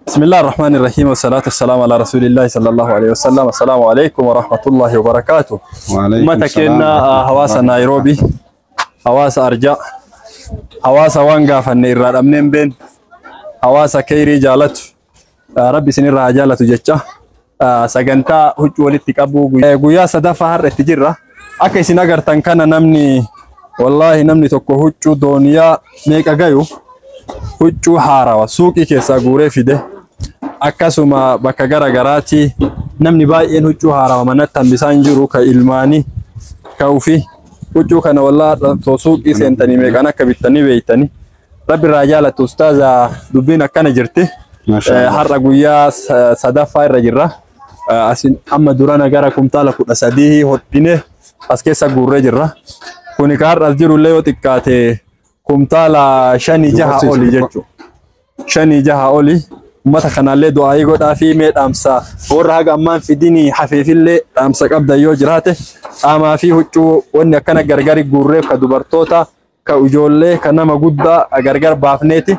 بسم الله الرحمن الرحيم والصلاة والسلام على رسول الله صلى الله عليه وسلم. السلام عليكم ورحمة الله وبركاته. وعليكم Ummata السلام keenya ورحمة hawaasa الله. Naayiroobii, hawaasa arjaa, hawaasa waan gaafanne irraa dhabnee hin beekne, hawaasa keyrii jaalatu, Rabbi isinirraa haa jaalatu jecha sagantaa huccuu walitti qabuu guyyaa sadaffaa har'a itti jirra. Akka isin agartan kana namni, wallaahi, namni tokko huccuu dooniyaa meeqa gayu huccuu haarawa suuqii keessaa guuree fide. Akkasuma bakka gara garaatti namni baay'een huccuu haarawa manatti hambisaan jiru, ka ilmaanii ka ufi huccuu kana wallaahi osoo suuqii seentanii meeqaan akka bittanii beeytanii. Rabbi irraa jaalatu. Ustaaza, dubbiin akkana jirti. ما شاء الله. Har'a guyyaa sadaffaa irra jirra. Asin amma durana gara kumtaala 13 hodhine as keessa guurree jirra. Kuni ka har'a as jirullee yoo xiqqaate kumtaala shanii jaha oli jechuudha. Shanii jaha oli. Uummata kanallee du'aayii godhaa fi mee dhaamsa warra haga ammaan fidinii hafeefillee dhaamsa qabda yoo jiraate dhaamaa fi huccuu wanni akkana gargari guurree ka dubartoota, ka ijoollee, ka nama guddaa gargar baafneeti.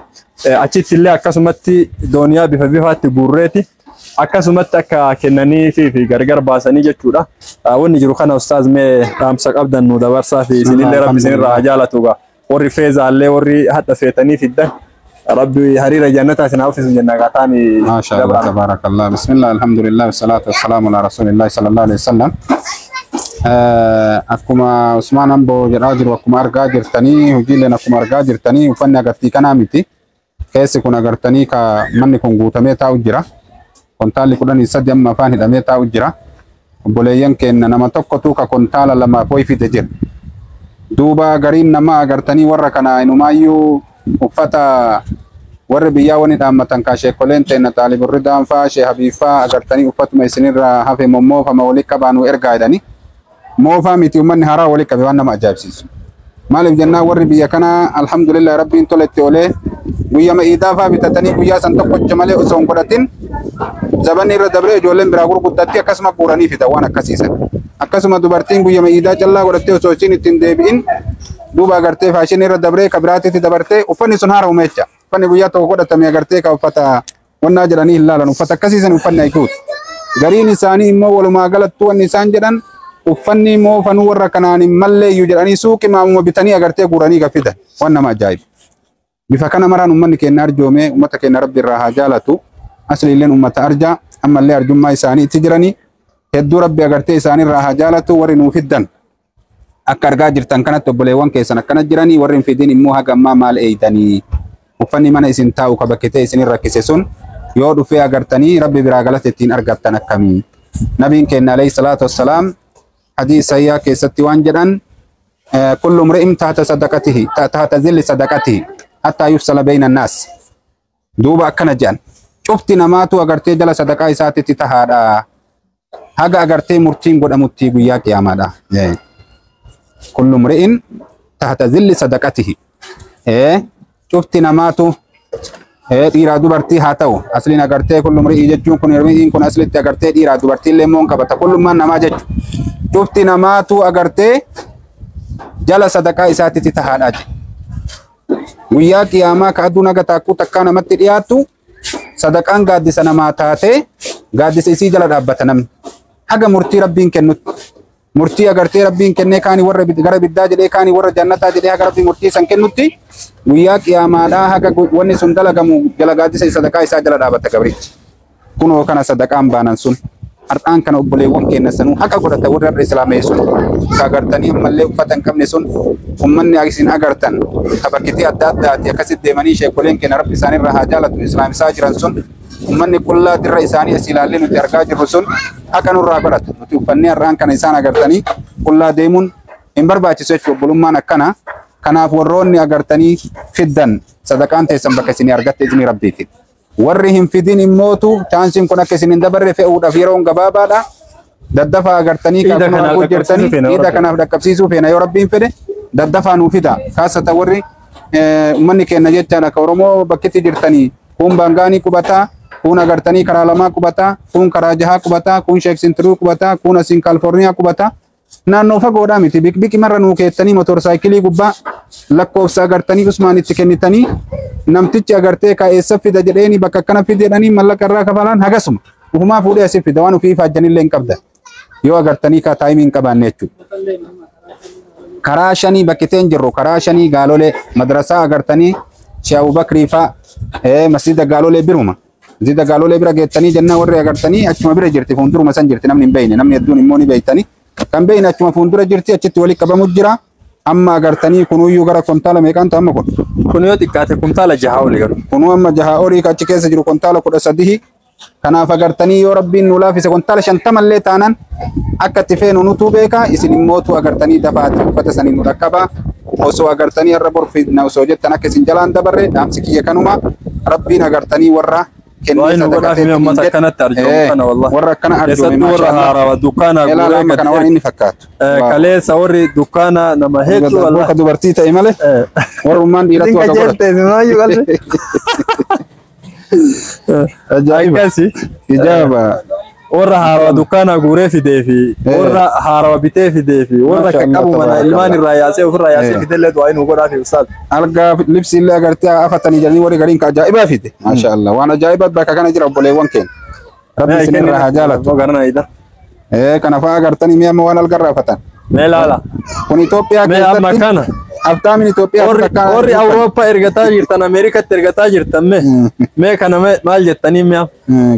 Achitti illee akkasumatti dooniyaa bifa bifaatti guurreeti akkasumatti akka kennanii fi gargar baasanii jechuudha. Wanni jiru kana, ustaaz, mee dhaamsa qabdan nu dabarsaa fi isinillee Rabbi isinirraa haa jaalatu gaa. Warri feezaallee, warri hadha feetanii fiddan, Rabbi hariira jannataa isin haa uffisu jenna gaataani. ما شاء الله تبارك الله. بسم الله، الحمد لله، والصلاة والسلام على رسول الله صلى الله عليه وسلم. Akkuma Usmaan Amboo jedhaa jiru, akkuma argaa jirtanii, hojiileen akkuma argaa jirtanii uffanni agartii kanaa miti. Keessi kun agartanii ka manni kun guutamee taa'u jira. Kontaalli 13 amma afaan hidhamee taa'u jira. Obboleeyyan keenya nama tokkotu ka kontaala lamaaf wayi fide jira. Duuba gariin nama agartanii warra kana inumaayyuu uffata warri biyyaa wani dhaammatan ka sheekoleen teenna Xaaliburri Daanfaa, Shee Habiifaa agartanii uffatuma isinirraa hafe mommoofama walitti qabaanuu ergaa jedhani. Moofaa miti, uummanni haaraa walitti qabe, waan nama ajaa'ibsiisu. Maaliif jennaan, warri biyya kanaa alhamdulillah Rabbiin tola itti oolee guyyama iidaa faa bitatanii guyyaa san tokkocha malee osoo hin godhatin zabanni irra dabree ijoolleen biraa gurguddatti akkasuma guuranii fida waan akkasiisan. Akkasuma dubartiin guyyama iidaa callaa godhattee osoo isiin ittiin deebi'in duuba agartee faashinii irra dabree ka biraatitti dabartee uffanni sun haara'ume jecha. Uffanni guyyaa tokko godhatame agartee ka uffata wannaa jedhanii hin laalan, uffata akkasiisan uffanni haykuuti. Gariin isaanii immoo walumaa galattuu wanni isaan jedhan uffanni moofanuu warra kanaan hin mallee iyyuu jedhanii suuqii maamuma bitanii agartee guuranii gafidan, waan nama ajaa'ibu. Bifa kana maraan uummanni keenya arjoomee, uummata keenya Rabbi irraa haa jaalatu. Asliilleen uummata arjaa, ammallee arjummaa isaanii itti jiranii hedduu Rabbi agartee isaanii irraa haa jaalatu warri nuu fiddan. Akka argaa jirtan kanatti obboleewwan keessan akkana jiranii, warri hin fidin immoo haga ammaa maal eeytanii? Uffanni mana isin taa'u ka bakkitee isin rakkise sun yoo dhufee agartanii Rabbi biraa galata ittiin argattan akkamii? Nabiin keenya alayhi salaatu wassalaam hadiisa sayyaa keessatti waan jedhan: كل امرئ تحت صدقته، تحت ظل صدقته حتى يفصل بين الناس. Duuba akkana jedhan: cufti namaatu agartee jala sadaqaa isaatitti tahaadha haga agartee murtiin godhamutti guyyaa qiyaamaadha. كل امرئ تحت ظل صدقته. Cufti namaatu dhiiraa dubartii haa ta'u, asliin agartee كل امرئ jechuun kun, امرئ kun aslitti agartee dhiiraa dubartii illee immoo qabata, kullummaan namaa jechu. Cufti namaatu agartee jala sadaqaa isaatitti tahaadha jedhe. Guyyaa qiyaamaa ka aduun haga taakkuu takkaa namatti dhiyaattu sadaqaan gaaddisa namaa taatee gaaddisa isii jala dhaabbata namni. Haga murtii Rabbiin kennutti. Murtii agartee Rabbiin kennee kaanii warra gara biddaa jedhee, kaanii warra jannataa jedhee, haga Rabbiin murtii san kennutti guyyaa qiyaamaadhaa haga wanni sun dalagamu jala gaaddisa sadaqaa isaa jala dhaabbata gabrichi. Kunoo kana sadaqaan baanan sun. Har'aan kana obboleewwan keenya sanuu haqa godhata, warri har'a islaamee sun ka agartanii ammallee uffata hin qabne sun, ummanni isin agartan ka bakkitii adda addaati akkasitti deemanii sheekoleen keenya Rabbi isaanirraa haa jaalatu islaamisaa jiran sun, ummanni qullaa dirra isaanii as ilaallee nuti argaa jirru sun haqa nurraa godhata. Nuti uffannee har'aan kana isaan agartanii qullaa deemuun hin barbaachisu jechuudha, obbolummaan akkana. Kanaaf warroonni agartanii fiddan sadaqaan teessan bakka isinii argatte isinii Rabbiitiin. Warri hin fidin immootu chaansiin kun akka isin hin dabarre fe'uudhaaf yeroon gabaabaadha. Daddafaa agartanii Iida kan kanaaf arguu jirtanii dhaqqabsiisuu feena yoo iida Rabbi. Kanaaf dhaqqabsiisuu feena yoo Rabbiin fedhe, daddafaa nuu fida. Kaasata warri uummanni keenya jechaan akka Oromoo bakkitti jirtanii kun Baangaanii qubataa, kun agartanii karaa lamaa qubataa, kun karaa jahaa qubataa, kun Sheek Sintiruu qubataa, kun asiin Kaalifoorniyaa qubataa. Naannoo fagoodhaa miti biqbiqi marra nuu keettanii motorsaayikilii gubbaa lakkoofsa agartanii Usmaanitti kennitanii namtichi agartee ka eessa fida jedheeni bakka akkana fide jedhanii mallaqa irraa kafalaan hagasuma. Ufumaa fuudhee asii fida waan ofii ifaajjanillee hin qabdan. Yoo agartanii ka taayimii hin qabaanne jechuudha. Karaa shanii bakki teen jirru karaa shanii gaalolee madrasaa agartanii Shee Abubakrii faa masjida gaalolee biruma. Masjida gaalolee bira geettanii jennaan warri agartanii achuma bira jirti fuulduruma san jirti namni hin beekne namni hedduun immoo ni beektanii. Kan beekne achuma fuuldura jirti achitti walitti qabamu jira. Amma agartanii kunuyyuu gara kontaala meeqaan ta'a amma kun? Kun yoo xiqqaate kumtaala 6 oli garuu. Kunuu amma 6 olii achi keessa jiru kontaala 13. Kanaaf agartanii yoo rabbiin nu laafise kontaala 50 illee taanaan akka itti feenu nutu beeka isin immootu agartanii dafaati uffata sanii nu dhaqqaba. Osoo agartanii har'a borfina osoo jettan akka isin jalaan dabarre dhaamsi kiyya kanuma rabbiin agartanii warra kennee Waan nu godhaaf sadaqatee mee uummata ittiin akkanatti arjoomu kana wallahi. Warra akkana arjoome Keessattuu warra maashaallah. haarawaa dukkaana Ilaala guuree amma kana waan gadi inni fakkaatu. Kaleessa warri dukkaana nama hedduu Warra wallahi. dubartii ta'e malee warrummaan dhiiratu Isin akka godhatu. qajeelte maayyuu qalbe. Ajaa'iba. Akkasi. Ijaaba. Warra haarawaa dukkaana guuree fidee fi warra haarawaa bitee fidee fi warra Maasha Allah, qaqqabu mana tabarakallah. ilmaan irraa yaasee ofirraa yaasee fidellee du'aa nu godhaaf ustaaz. Algaa libsi illee agartee afatanii jiranii warri gariin ka ajaa'ibaa fide. Maasha Allah. Waan ajaa'ibaa bakka kana jira obboleewwan keenya. Rabbi isin irraa haa jaalatu. Garana ida. Kana fa'aa agartanii mi'a amma waan algarraa afatan. Mee laala. Kun Itoophiyaa Mee amma keessatti kana. aftaamin Itoophiyaa Warri Awurooppaa ergataa jirtan Ameerikaatti ergataa jirtan mee mee kana maal jettanii mi'a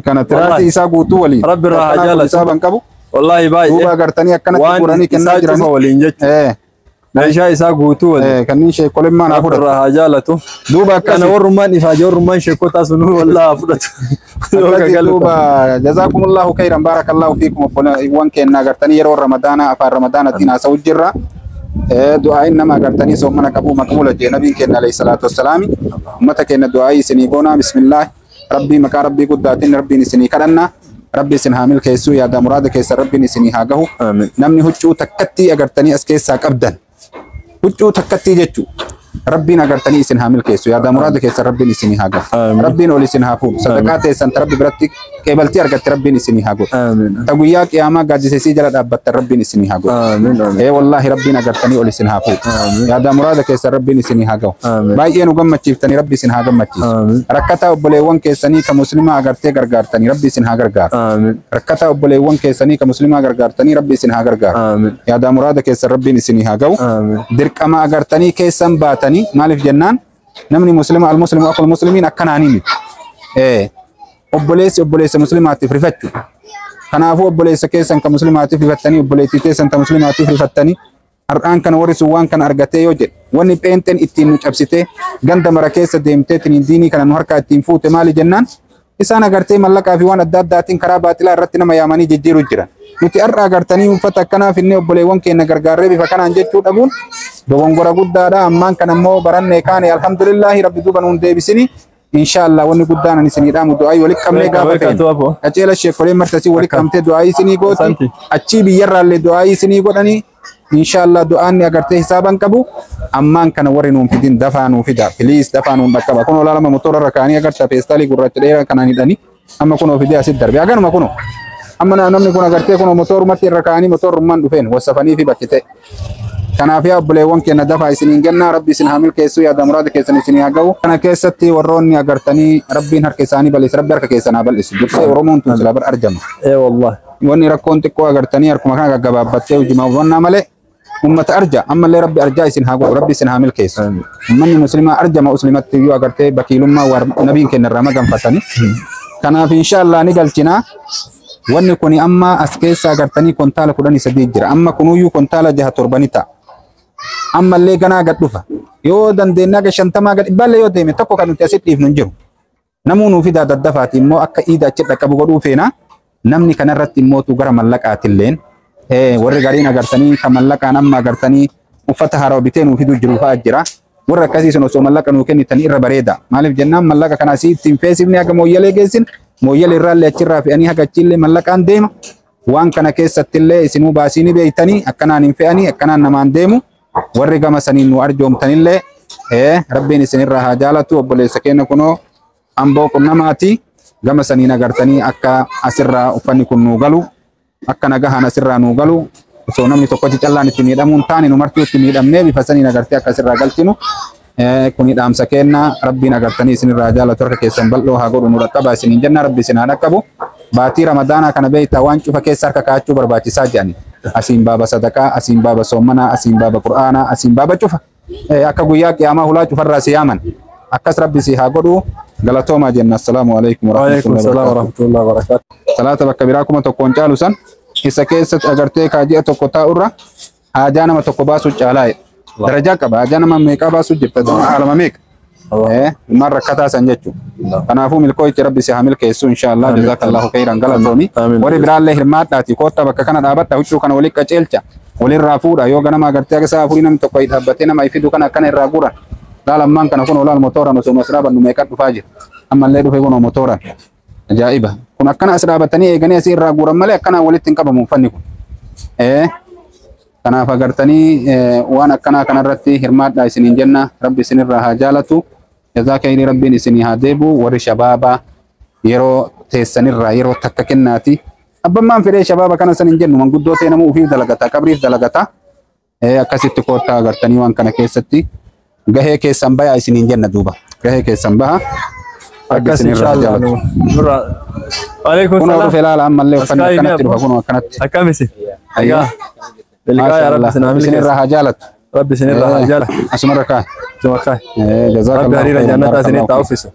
Kana tiraasii isaa guutuu waliin. Rabbi irraa haa Akkanaa kun jaalatu. Isaa ban qabu. Wallaahi baay'ee Duuba agartanii akkanatti waan guuranii kennaa isaa cufa jiranii. waliin jechuudha. Meeshaa isaa guutuu waliin. Kanneen sheekolemmaa naa Rabbi fudhatu. irraa haa jaalatu. Duuba Kana akkasii. warrummaan ifaajee warrummaan sheekotaa sunuu wallaahi haa fudhatu. Yoo Akkasii kagalu. duuba jazaakumullahu khairan barakallahu fiikum obboleewwan keenya agartanii yeroo ramadaana afaan ramadaanaatiin haasa'u jirra. Du'aa'iin nama agartanii soomana qabu maqbuula jee nabiin keenya alayhi salaatu wassalaami. Uummata keenya du'aa'ii isinii goonaa bismillaah. Rabbii maqaa rabbii guddaatiin rabbiin isinii kadhanna. Rabbi isin haa milkeessuu yaada muraada keessa rabbiin isinii haa gahu. Amiin. Namni huccuu takkattii agartanii as keessaa qabdan. Huccuu takkattii jechuu rabbiin agartanii isin haa milkeessu yaada muraada keessa rabbiin isinii haa gahu. Amiin. Rabbiin ol isin haa fuudhu. Sadaqaa teessan ta rabbi biratti qeebaltii argatte rabbiin isinii haa godhu. Amiin. Ta guyyaa qiyaamaa gaaddisesii jala dhaabbattan rabbiin isinii haa godhu. Amiin. Amiin. Wallaahi rabbiin agartanii ol isin haa fuudhu. Yaada muraada keessa rabbiin isinii haa gahu. Amiin. Baay'ee nu gammachiiftanii rabbi isin haa gammachiisu. Amiin. Rakkataa obboleewwan keessanii ka muslimaa agartee gargaartanii rabbi isin haa gargaaru. Amiin. Rakkataa obboleewwan keessanii ka muslimaa gargaartanii rabbi isin haa gargaaru. Amiin. Yaada muraada keessa rabbiin isinii haa gahu. Amiin. Dirqama agartanii keessan baatanii maaliif jennaan namni muslima al-muslimu akhul muslimiin akkanaanii miti. Obboleessi obboleessa muslimaatiif rifachuu. Kanaafuu obboleessa keessan ka muslimaatiif rifattanii obboleettii teessan ta muslimaatiif rifattanii har'aan kana warri sun waan kana argatee yoo jedhe wanni pheenxeen ittiin nu cabsitee ganda mara keessa deemtee tiniin diinii kana nu harkaa ittiin fuute maali jennaan isaan agartee mallaqaa fi waan adda addaatiin karaa baaxilaa irratti nama yaamanii jijjiiru jiran. Nuti har'a agartanii uffata akkanaa finnee obboleewwan keenya gargaarree bifa kanaan jechuu dhabuun dogongora guddaadha. Ammaan kana immoo barannee kaane alhamdulillaahi rabbi duuba nuun deebisini. Inshaallah wanni guddaan ani isinii dhaamu du'aa walitti qabnee Beeka, gaafa beeka, feene. tu'apo. Qaceela sheekolee martasii walitti qabamtee du'aa isinii gooti. Asanti. Achii biyyarraallee du'aa isinii godhanii. Inshaallah du'aan agartee hisaaban qabu. Ammaan kana warri nuun fidin dafaa nuu fida. Please dafaa nuun dhaqqaba. Kunoo laalama motora irra kaanii agartaa feestaalii gurraacha dheeraa kanaan hidhanii. Amma kunoo fidee asitti darbe. Aganuma kunoo. Amma namni kun agartee kunoo motorumatti irra kaanii motorummaan dhufeen wasafanii fi bakki ta'e. Kanaaf yaa obboleewwan keenya dafaa isiniin gennaa rabbi isin haa milkeessuu yaada muraada keessan isinii haa ga'u. Kana keessatti warroonni agartanii rabbiin harka isaanii bal'ise rabbi harka keessan haa bal'isu. Dursee Oromoon tun silaa bar arjama. Wallahi. Wanni rakkoon xiqqoo agartanii harkuma kana gaggabaabbattee hojii hubannaa malee ummata arja ammallee rabbi arjaa isin haa godhu rabbi isin haa milkeessu. Ummanni muslimaa arjama muslimatti iyyuu agartee bakiilummaa waar nabiin keenya irraa maganfatanii. Kanaaf inshaallah ni galchinaa. Wanni kuni amma as keessa agartanii kontaala 13 jira. Amma kunuyyuu kontaala 6 7 ta'a. Ammallee ganaa gad dhufa. Yoo dandeenye haga 50 gad dhibbaallee yoo deeme tokko kan nuti asitti dhiifnu hin jiru. Namuu nuu fidaa daddafaati immoo akka iida achi dhaqqabu godhuu feena. Namni kanarratti immootu gara mallaqaatilleen warri gariin agartanii kan mallaqaan amma agartanii uffata haaraa bitee nuu fiduu jiru fa'aa jira. Warri akkasii sun osoo mallaqa nuu kennitanii irra bareeda. Maaliif jennaan mallaqa kana asii ittiin feesifne haga mooyyalee geessin mooyyalee irraallee achirraa fe'anii haga achiillee mallaqaan deema. Waan kana keessattillee isinuu baasii ni beeytanii akkanaan hin fe'anii akkanaan namaan deemu. Warri gama saniin nu arjoomtanillee rabbiin isinirraa haa jaalatu obboleessa keenya kunoo amboo qunnamaati. Gama saniin agartanii akka asirraa uffanni kun nuu galu akka nagahaan asirraa nuu galu Osoo namni tokkochi callaan itti miidhamuun taane nu martuu itti miidhamnee bifa saniin agartee akkasirraa galchinu. Kuni dhaamsa kenna rabbiin agartanii isinirraa jaalatu harka keessan bal'oo haa godhu nu dhaqqaba isiniin jenna rabbi isin haa dhaqqabu. Baatii Ramadaanaa kana beektaa waan cufa keessa harka kaa'achuu barbaachisaa jedhani. Asiin baaba sadaqaa, asiin baaba soomanaa, asiin baaba qur'aanaa, asiin baaba cufa. Akka guyyaa qiyaamaa hulaa cufarraa si yaaman. Akkas rabbi si haa godhu galatoomaa jenna. Assalaamu alaikum Waalaikum warahmatullahi salaam wabarakatuh. warahmatullahi wabarakatuh. Salaata bakka biraa 1000 caalu san isa keessatti agartee kaaji'a tokko taa'urra haajaa nama tokko baasuu caalaa darajaa qaba. Haajaa nama meeqaa baasuu jirta alama meeqa? Ilmaan rakkataa san jechuudha. Kanaafuu milkoo'ichi rabbi si haa milkeessu inshaallah. Jazakallahu khairan galatoomi. Warri biraallee hirmaadhaati koottaa bakka kana dhaabadha huccuu kana waliin qaceelcha walirraa fuudha yoo ganama agartee akka sa'a afurii namni tokko dhaabbatee nama fidu kana akkana irraa guuran. Laal ammaan kana kun olaal motoraan osoo as dhaabannu meeqa dhufaa jira. Ammallee dhufe kun motoraan. Ajaa'iba. Kun akkana as dhaabatanii eeganii asii irraa guuran malee akkana walitti hin qabamu uffanni kun. Kanaaf agartanii waan akkanaa kanarratti hirmaadhaa isiniin jenna. Rabbi isinirraa haa jaalatu. Jazaa khairii rabbiin isinii haa deebu. Warri shabaabaa yeroo teessanirraa yeroo takka kennaati. Abbammaan fedhee shabaaba kana san hin jennu manguddoo ta'e namuu ofiif dalagata qabriif dalagata. Akkasitti koottaa agartanii waan kana keessatti gahee keessan bayaa isiniin jenna duuba. Gahee keessan baha. Rabbi Akkas isinirraa haa inshallah jaalatu. nurra. Waalaikum Kunoo salaam. dhufe ilaala ammallee uffanni Askaayi akkanatti ni dhufa kunoo akkanatti. Akkamisi? Egaa. Bilqaa rabbi isin haa milkeessu. Isinirraa haa jaalatu. Rabbi isinirraa haa jaalatu. Asumarra kaa'e. Juma kaa'e. Jazakallahu Rabbi hariira khairan. jannataa isinitti haa Barakallahu uffisu.